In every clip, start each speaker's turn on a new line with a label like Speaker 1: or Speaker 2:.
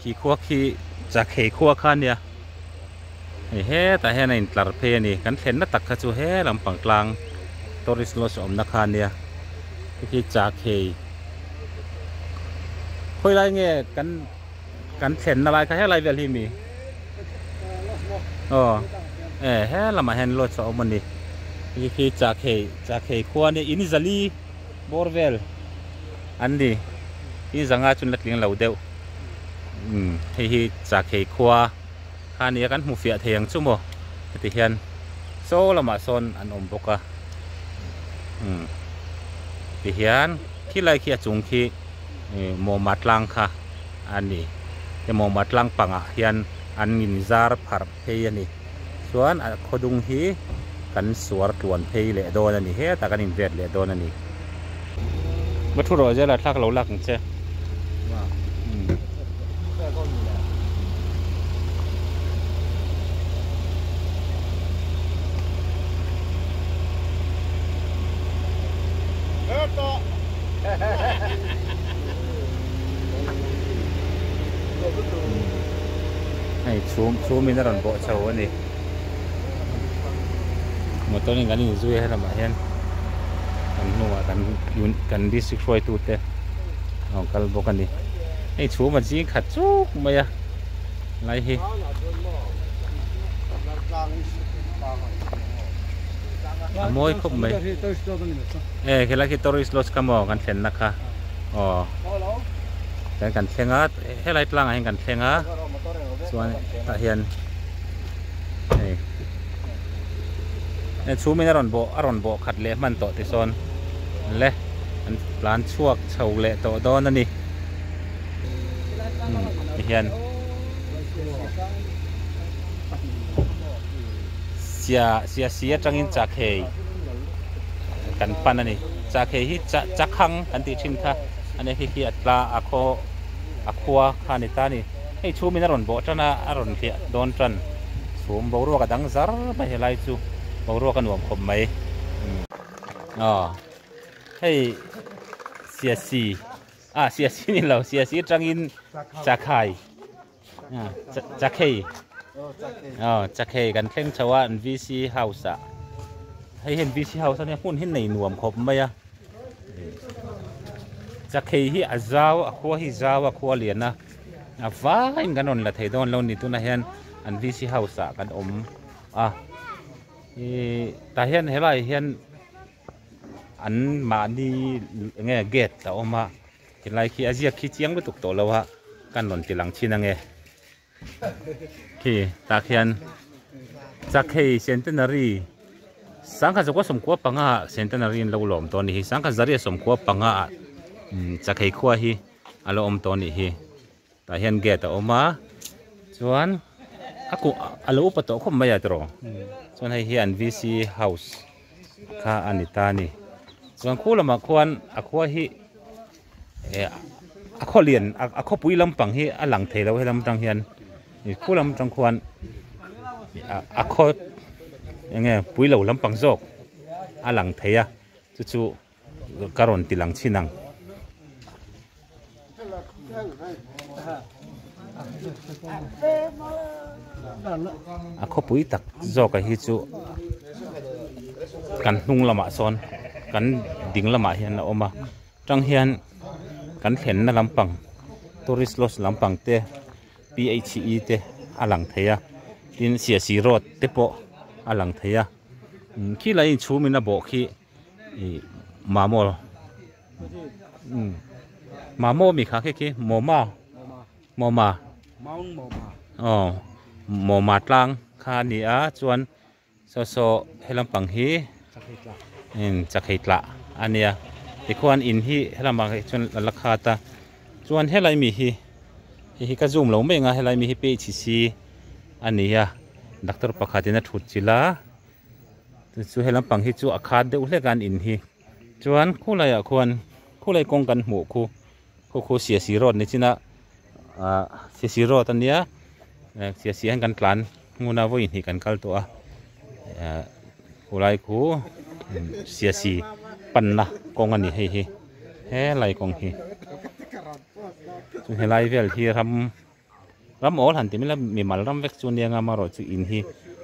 Speaker 1: Khi khua khi Chakhei khua kha ania hei hetah hian a intlar phei a ni kan thlenna tak kha chu he lampang tlang tourist lodge awmna kha ania hei khi Chakhei khawi lai nge kan kan thlenna lai kha helai vel hi mi aw e he lamah hian lodge a awm a ni hei khi Chakhei Chakhei khua ania in zali bawr vel an ni in zanga chu an la tling lo deuh umm hei hi Chakhei khua kha ania kan hmu fiah thei ang chu maw heti hian saw lamah sawn an awm bawk a umm ti hian khilai khi a chung khi ih mawma tlang kha a ni he mawma tlang pangah hian an inzar pharh phei a ni chuan a khawdung hi kan suar tluan phei leh dawn a ni hetah kan invet leh dawn a ni. Va thu rawh zela thlak lo lak ang che. Hei chhum chhum in a rawn bawh chho a ni motor in kan inzui a helamah hian kan hnungah kan kan district hruaitu te a rawn kal bawk a ni hei chhum a zing khat chuk mai a lai hi. A mawi khawp mai e helai khi tourist lodge kha maw kan thlenna kha aw chuan kan thleng a helai tlangah hian kan thleng a chuan tah hian hei e chhum in a rawn bawh a rawn bawh khat leh hman tawh tisawn le an tlan chhuak chho leh tawh dawn a ni tihian. Sia sia si atangin chakhei kan pan a ni chakhei hi cha chakhang kan tih thin kha a nia khi khi a tla a khaw a khua kha a ni ta a ni hei chhumin a rawn bawh tan a a rawn hliah dawn tan chhum boruak a dang zar mai helai chu boruak a nuam khawp mai aw hei sia si ah sia si ni lo sia si atangin chakhai. Chakhei aw chakhei kan thleng chho a an VC house ah hei hian VC house ania hmun hi nei nuam khawp mai a chakhei hi a zau a khua hi zau a khua lian a a vaiin kan rawn la thei dawn lo ni tunah hian an VC house ah kan awm a ih tah hian helai hian an mahni eng nge gate a awm a. Tilai khi a ziak khi chiang lutuk tawh lo a, kan rawn ti lang thin ange. Khi tah khian Chakhei Centenary sangkhat zakua sawmkua panga ah Centenary an lo lawm tawh a nih hi, sangkhat zaria sawmkua panga ah Chakhei khua hi a lo awm tawh a nih hi. Tah hian gate a awm a, chuan a kuh a lo upa tawh khawp mai a tiraw chuan hei hi an VC house kha a ni ta a ni chuan khu lamah khuan a khua hi eh a khaw lian a khawpui lampang hi a lang thei lo helam atang hian ih khu lam atang khuan a khaw eng nge pui lo lampang zawk a lang thei a chu chu. Ka rawn ti lang chin ang. A khawpui tak zawk a hi chu kan hnung lamah sawn kan ding lamah hian a awm a tang hian kan thlenna lampang tourist lodge lampang te P H E te a lang thei a tin Siasi road te pawh a lang thei a khilai inchhum in a bawh khi. Ih mamaw umm mamaw mi kha khi khi mawma mawma aw mawma tlang kha a ni a chuan saw saw he lampang hi umm chakhei tlah a nia tikhuan in hi helamah hi chuan a la khat a chuan helai mi hi hei hi ka zoom lo mai ang a helai mi hi P H C a ni a doctor pakhatin a thut chilh a. Chu chu he lampang hi chu a khat deuh hlek a an in hi chuan khulaiah khuan khulai kawng kan hmuh khu khu khu Siasi road ni chin a ah Siasi road a nia eh Siasi ah hian kan tlan hmun a vawi hnih kan kal tawh a eh khulai khu Siasi panna kawng a ni hei hi helai kawng hi chu helai vel hi ram. Ram awl han ti mai la mimal ram vek chu nia nga amarawh chu in hi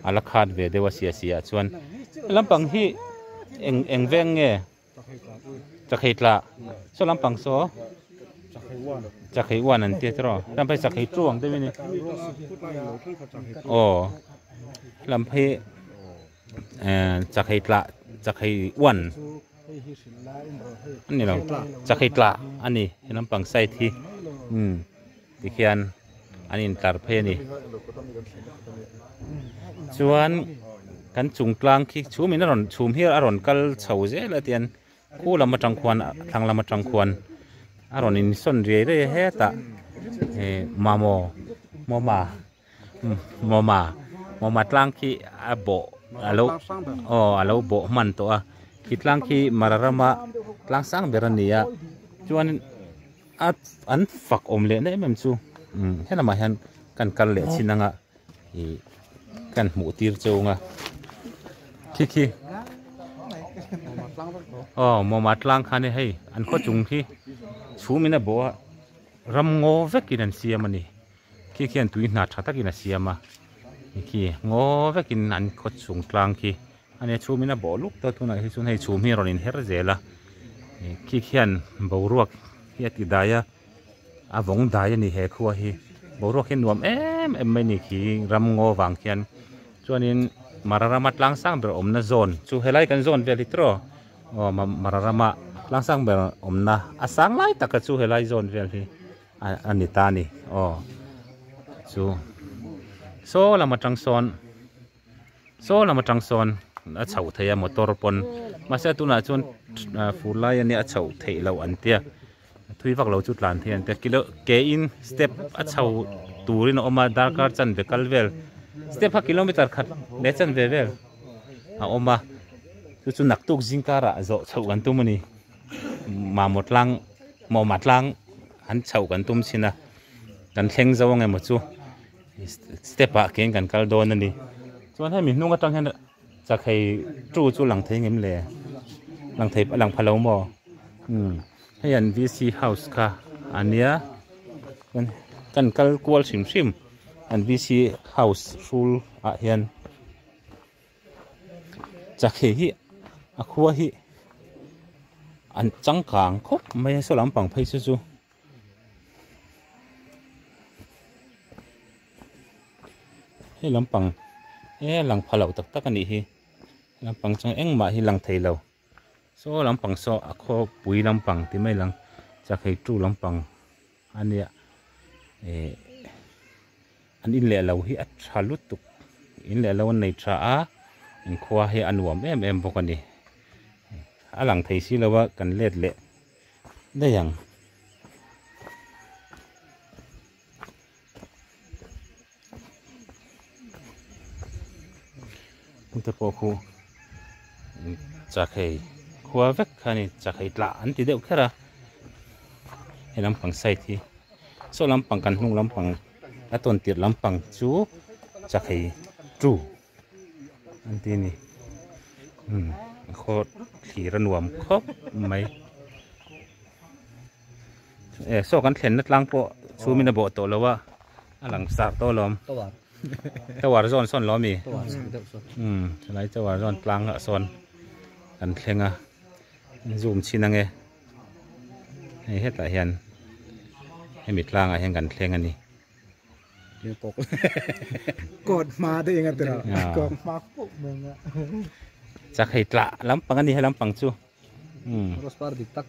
Speaker 1: a la khat ve deuh a sia sia ah chuan lampang hi eng eng veng nge chakhei tla saw lampang saw chakhei uan an tia tiraw lamphei chakhei tu ang deuh a ni aw lamphei eh chakhei tla chakhei uan a ni lo chakhei tla a ni he lampang side hi umm. Tikhian an intlar phei a ni. Chuan kan chung tlang khi chhum in a rawn chhum hi a rawn kal chho zel a tian khu lam atang khuan thlang lam atang khuan a rawn insawn riai riai a hetah ih mamawh mawma mawma mawma tlang khi a bawh a lo aw a lo bawh hman tawh a khi tlang khi mara rama tlang sang ber a ni a chuan. A an fak awm leh na em em chu umm he lamah hian kan kal leh chin anga ih kan hmuh tir cheu anga khi khi aw mawma tlang khan e hei an khaw chung khi chhum in a bawh a ram ngaw vekin an siam a ni khi khian tui hna tha takin a siam a khi ngaw vekin an khaw chung tlang khi A nia chhum in a bawh luk tawh tunah hi chuan hei chhum hi a rawn inher zel a ih khi khian boruak hi a ti dai a a vawng dai a ni he khua hi boruak hi nuam em em mai a ni khi ram ngaw vang khian chuanin mara rama tlang sang ber awmna zawn chu helai kan zawn vel hi tiraw aw mara rama tlang sang ber awmna a sang lai taka chu helai zawn vel hi a ni ta a ni aw chu saw lam atang sawn. Saw lam atang sawn a chhoh theih a motor pawn mahse tunah chuan fur lai ania a chhoh theih loh an tia thui vak lo chu tlan theih an tia kilo ke in step a chho turin a awm a darkar chanve kal vel step kha kilometer khat leh chanve vel a awm a chu chu naktuk zingkarah zawh chhoh kan tum a ni mamawh tlang mawma tlang an chhoh kan tum thin a kan thleng zo ang emaw chu. Step ah kein kan kal dawn a ni chuan hemi hnung atang hian chakhei tu chu lang thei ngem le lang thei a lang pha lo maw umm hei an V_C house kha a nia chuan kan kal kual hrim hrim an V_C house hrul ah hian chakhei hi a khua hi an changkang khawp mai a saw lampang phei chu chu. Hei lampang e lang pha loh tak tak a nih hi lampang chuan engmah hi lang thei lo saw lampang saw a khawpui lampang tih mai lang chakhei tu lampang a nia eh an in leh lo hi a tha lutuk in leh lo an nei tha a inkhua hi a nuam em em bawk a ni a lang thei si lo a kan let leh. Daih ang. Hengte pawh khu chakhei khua vek kha a ni chakhei tlah an ti deuh kher a he lampang side hi saw lampang kan hnung lampang a tawn tirh lampang chu chakhei tu an ti a ni umm a khaw thlir a nuam khawp mai e saw kan thlenna tlang pawh chhumin a bawh tawh lo a a lang sar tawh alawm tower zawn sawn lo ami umm helai tower zawn tlang ah sawn kan thleng a zoom chhin ange hei hetah hian hemi tlangah hian kan thleng a ni.
Speaker 2: Kawt hma te eng a tira kawt hma khawp mai anga.
Speaker 1: Chak hei tlah lampang a ni he lampang chu.
Speaker 3: Rose par dik tak.